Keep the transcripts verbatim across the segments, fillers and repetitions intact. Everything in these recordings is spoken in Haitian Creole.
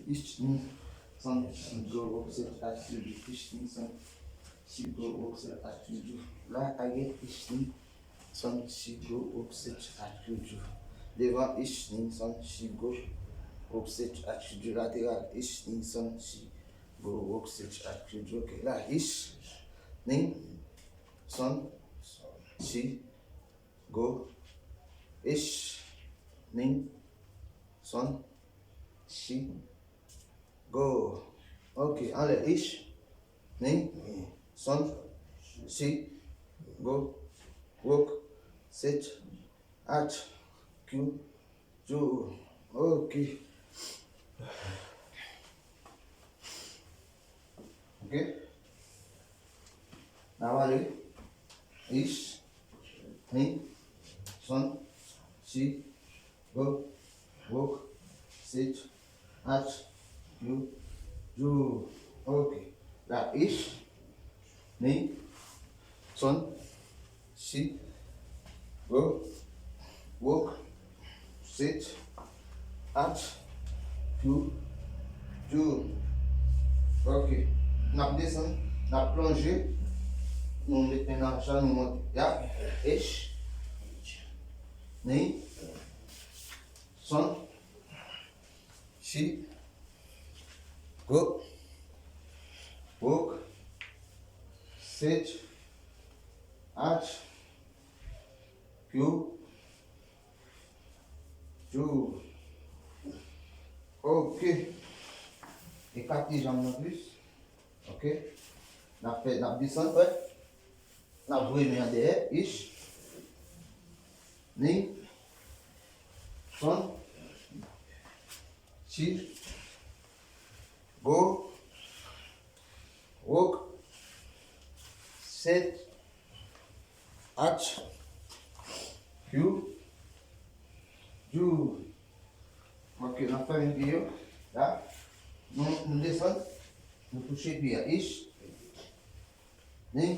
Ich, ni, son, shi, go, wok, set, ach, kyu, ju. Ich, ni, son, shi, go, wok, set, ach, kyu, ju. La, I get ich, ni, son, shi, go, wok, set, ach, kyu, ju. Devan ich, ni, son, shi, go, wok, set, ach, kyu, ju. Lateral ich, ni, son, shi, go, wok, set, ach, kyu, ju. Ok. La, ich, ni, son, shi, go, ich, ni, son, shi, go. Ok, anlè ich, ni, son, shi, go, wok, set, ach, kyu, ju. Ok. Ok. N a pale. Ich, ni, son, shi, go, wok, set, ach, kyu, ju. Ok. La ich, ni, son, shi, go, wok, set, ach, kyu, ju. Ok. N ap desann, n ap plonje. Nou met men nan ach la, nou monte. Ya. Ich, ni, son, shi, go, wok, set, ach, kyu, ju. Ok. Ekate janm nan plis. Ok. N ap fè, n ap desann, wè. N ap voye men an dèyè. Ich, ni, son, shi, go, wok, set, ach, kyu, ju. Ok, n ap fèmen pye yo. La, nou, nou desann, nou touche pye a. Ich, ni,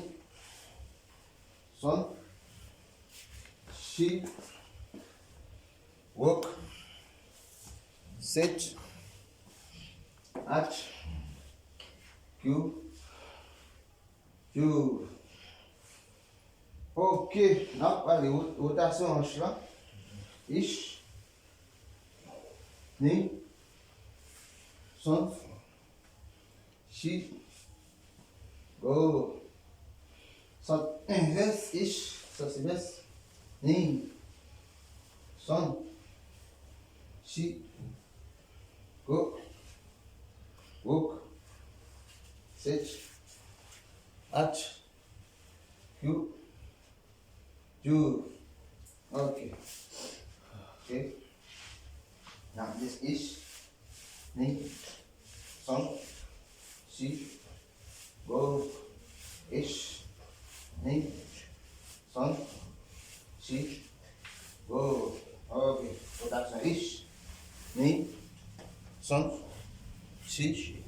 son, shi, wok, set, ach, kyu, ju. Ok, n ap pale wo-, wotasyon anch lan. Ich, ni, son, shi, go. Sans invès, ich, sans invès, ni, son, shi, go, wok, set, ach, kyu, ju. Ok. Ok. N ap di ich, ni, son, shi, go, ich, ni, son, shi, go. Ok. Wotasyon ich, ni, son, shi,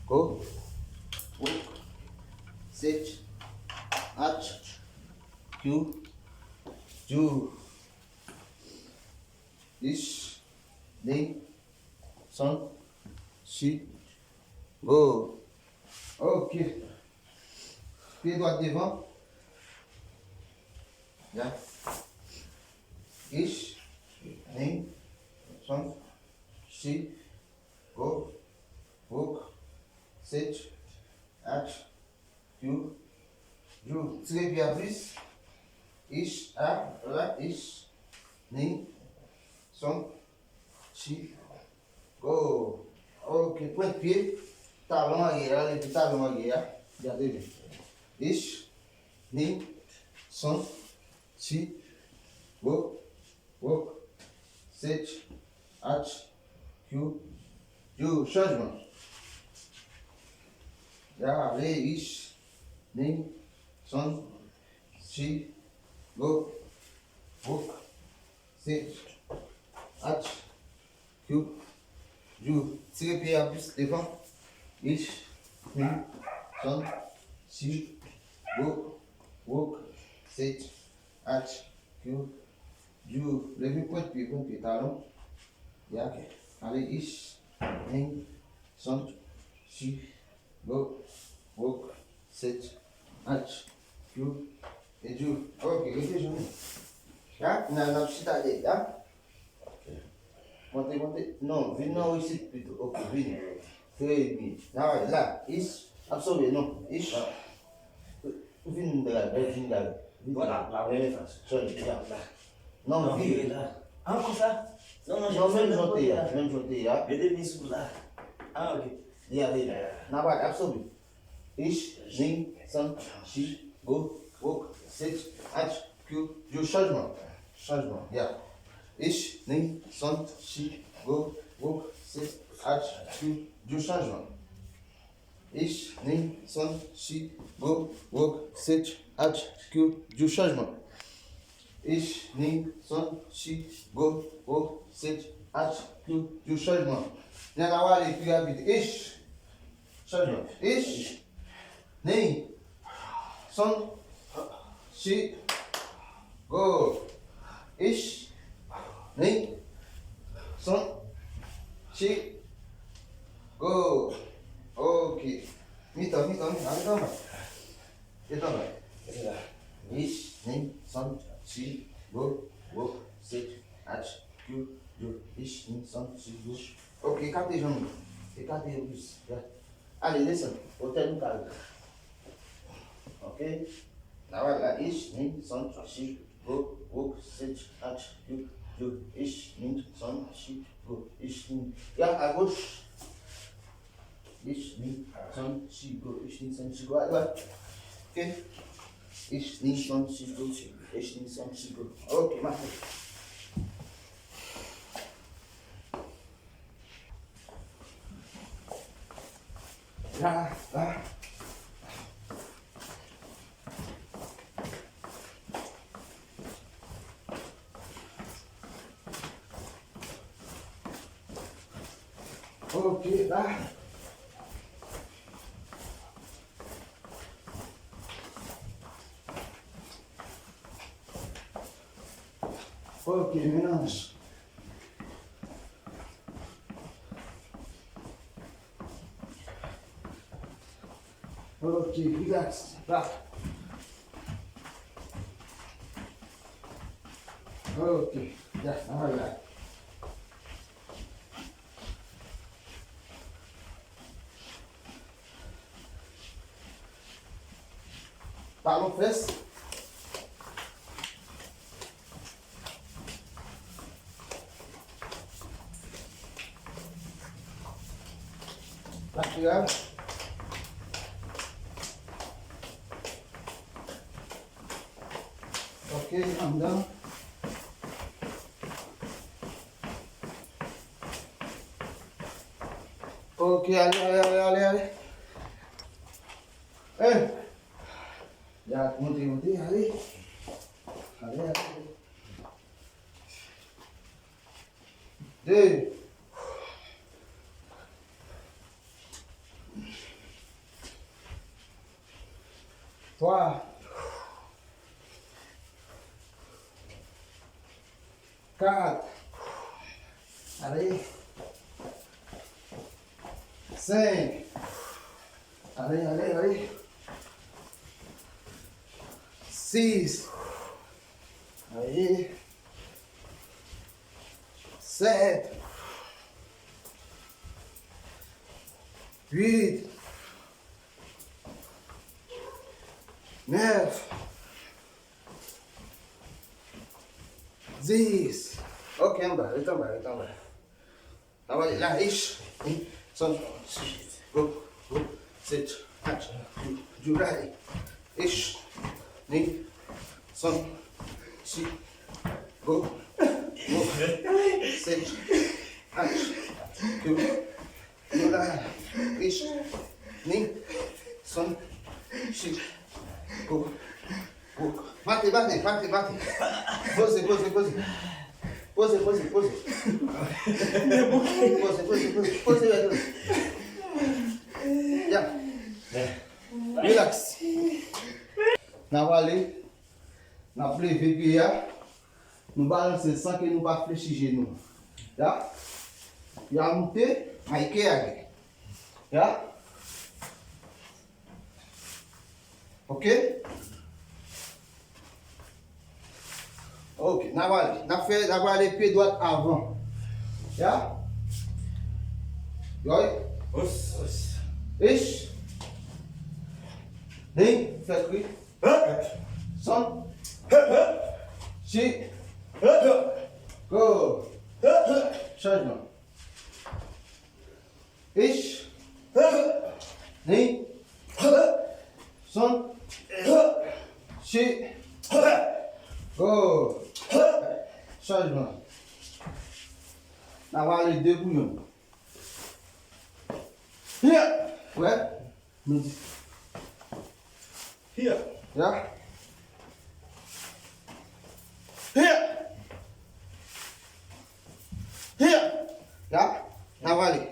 go, wok, set, ach, kyu, ju. Ich, ni, son, shi, go. Ok. Pye dwat devan. Ya. Ich, ni, son, shi, go, wok, set, ach, kyu, ju. Tire pye a plis. Ich, a, la, ich, ni, son, shi, go. Ok, pwent pye, talon aryè a, leve talon aryè a. Gade byen. Ich, ni, son, shi, go, wok, set, ach, kyu, ju. Chanjman. Ya, ale, ich, ni, son, shi, go, wok, set, ach, kyu, ju. Tire pye a plis devan. Ich, ni, son, shi, go, wok, set, ach, kyu, ju. Leve pwent pye, pwent pye, talon. Ya, ok. Ale, ich, ni, Ning, son, shi, go, wook, set, ach, kyu, e ju. Ok, rete jwenn. Ya, n a, n ap chita de, ya. Monte, monte. Non, vin nan wisit pito. Ok, vin. Trè byen. N a, la, ish, absòbe, non. Ish. Vin la, vin la. Vin la. Vwala, la, mwen fas. Sorry, ya. La. Non, vire la. An, konsa? Non, non, non, menm jan te ye a, menm jan te ye a. Mete men sou la. Ah, ok. Ya, ya. N a pral absòbe. Ish, ning, son, shi, go, wook, set, ach, kyu, ju, chanjman. Chanjman, ya. Ish, ning, son, shi, go, wook, set, ach, kyu, ju, chanjman. Ish, ning, son, shi, go, wook, set, ach, kyu, ju, chanjman. Ish, ning, son, shi, go, wook, set, ach, kyu, ju, chanjman. N a pral ale pi rapid. Ish, chanjman. Ish, ning, son, shi, go. Ish, ning, son, shi, go. Ok. Mitan, mitan, mitan, mitan. Etan la. Etan la. Ish, ning, son, shi, go, wook, set, ach, kyu, ju. Ish, ning, son, shi, go. Ok, ekate janm yo. Ekate yo plis. Ya. Ale, desann. Otè nou kare. Ok. N a pral la. Ish, ning, son, shi, go, wook, set, ach, kyu, ju. Ish, ning, son, shi, go. Ish, ning. Ya, agoch. Ish, ning, son, shi, go. Ish, ning, son, shi, go. A dwat. Ok. Ish, ning, son, shi, go. Ish, ning, son, shi, go. Ok, mache. La, la. Ok, la. Ok, mélange. Ok, relax. Back. Ok, yeah, alright. Talon fès. Lateral. Ok, anndan. Ok, ale, ale, ale, ale, ale. Hey! Ya, monte, monte, ale. Ale, ale. De. Twa. Kat. Ale. Senk. Ale, ale, ale. Sis. Ale. Sèt. Uit. Nèf. Dis. Ok, anba, ret anba, ret anba. Anba, la, ish, ning, son, shi, go, wook, set, ach, kyu, ju, ale. Ish, ning, son, shi, go, wook, set, ach, kyu, Yola, ish, ning, son, shi, go, wook. Mate, mate, mate, mate. Poze, poze, poze. Poze, poze, poze. Poze, poze, poze. Poze, poze. Ya. Relax. N ap ale. N ap leve pye a. Nou balanse l san ke nou pa flechi jenou. Ya. Pye a moute. Mike age. Ya. Ok. Ok, n ap ale. N ap fè, n ap ale pye dwat avan. Ya. Yoy. Os, os. Ich. Ni, fè kri. Son. Chi. Go. Chanjman. Ich. Ni. Son. Chi. Go. Chanjman. N ap ale de pou yonn. Yeah. Wè. Nou di. Hiya. Ya. Hiya. Hiya. Ya. N ap ale.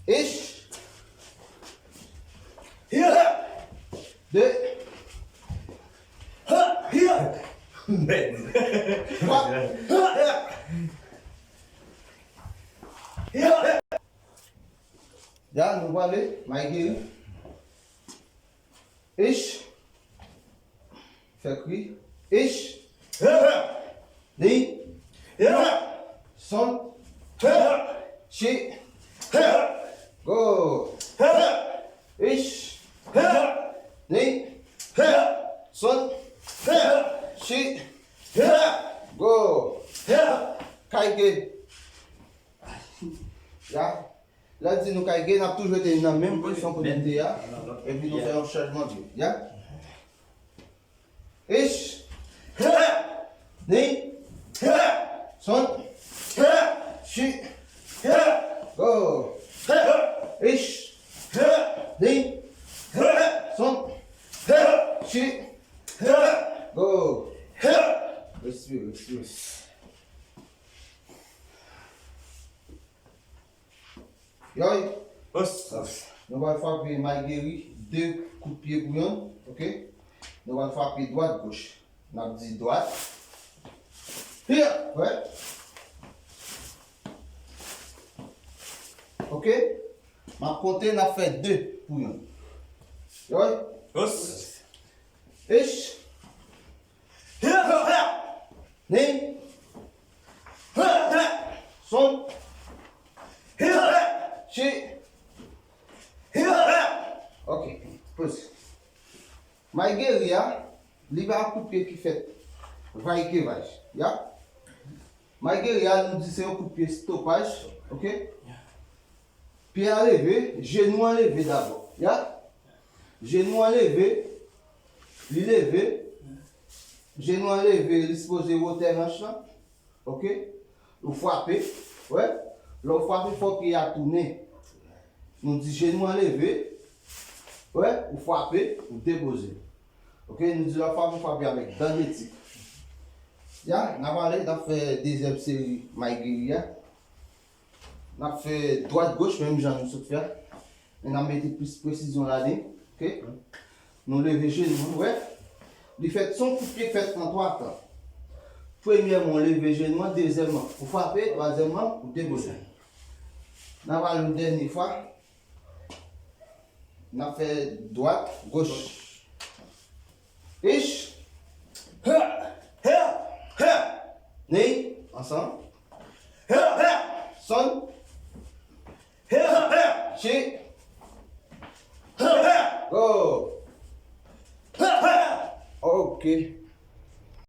Ich. Hiya. De. Ha. Hiya. Twa. Hiya. Hiya. Ya, nou prale, Mike geri. Ich. Fè kri. Ich. Ni. Son. Chi. Go. Ich. Ni. Son. Chi. Go. Kay gen. Ya. Lè di nou kay gen, n ap toujou rete nan menm pozisyon kote n te a. Epi nou fè yon chanjman de. Ya. Ich. Ni. Son. Chi. Go. Ich. Ni. Son. Chi. Go. Respire, respire. Yoy. Os. Nou pral frape Mike geri de kout pye pou yonn, ok? Nou pral frape dwat goch. N ap di dwat. Hiya, wè. Ok? M ap konte, n ap fè de pou yonn. Yoy. Os. Ich. Hiya, hiya. Ni. Son. Chi. Ok, poze. Mike geri a, li pa kout pye ki fèt vay ke vay. Ya. Mike geri a, nou di se yon kout pye stopaj, ok? Pye a leve, jenou an leve dabò. Ya. Jenou an leve, li leve. Jenou an leve, li sipoze wotè hanch lan. Ok? Ou frape. Wè? Lè w frape, fò pye a tounen. Nou di jenou an leve. Wè? Ou frape, ou depoze. Ok? Nou di lè w frape, ou frape avèk dan letik. Ya, n ap ale, n ap fè dezyèm seri Mike geri a. N ap fè dwat goch, menm jan nou sot fè a. Men n ap mete plis presizyon ladan. Ok? Nou leve jenou an, wè. Li fèt, se yon kout pye k fèt an twa tan. Premyèman, ou leve jenou an, dezyèmman, ou frape, twazyèmman, ou depoze. N ap al yon dènye fwa. N ap fè dwat, goch. Ich. Ni. Ansanm. Son. Chi. Go. Ok.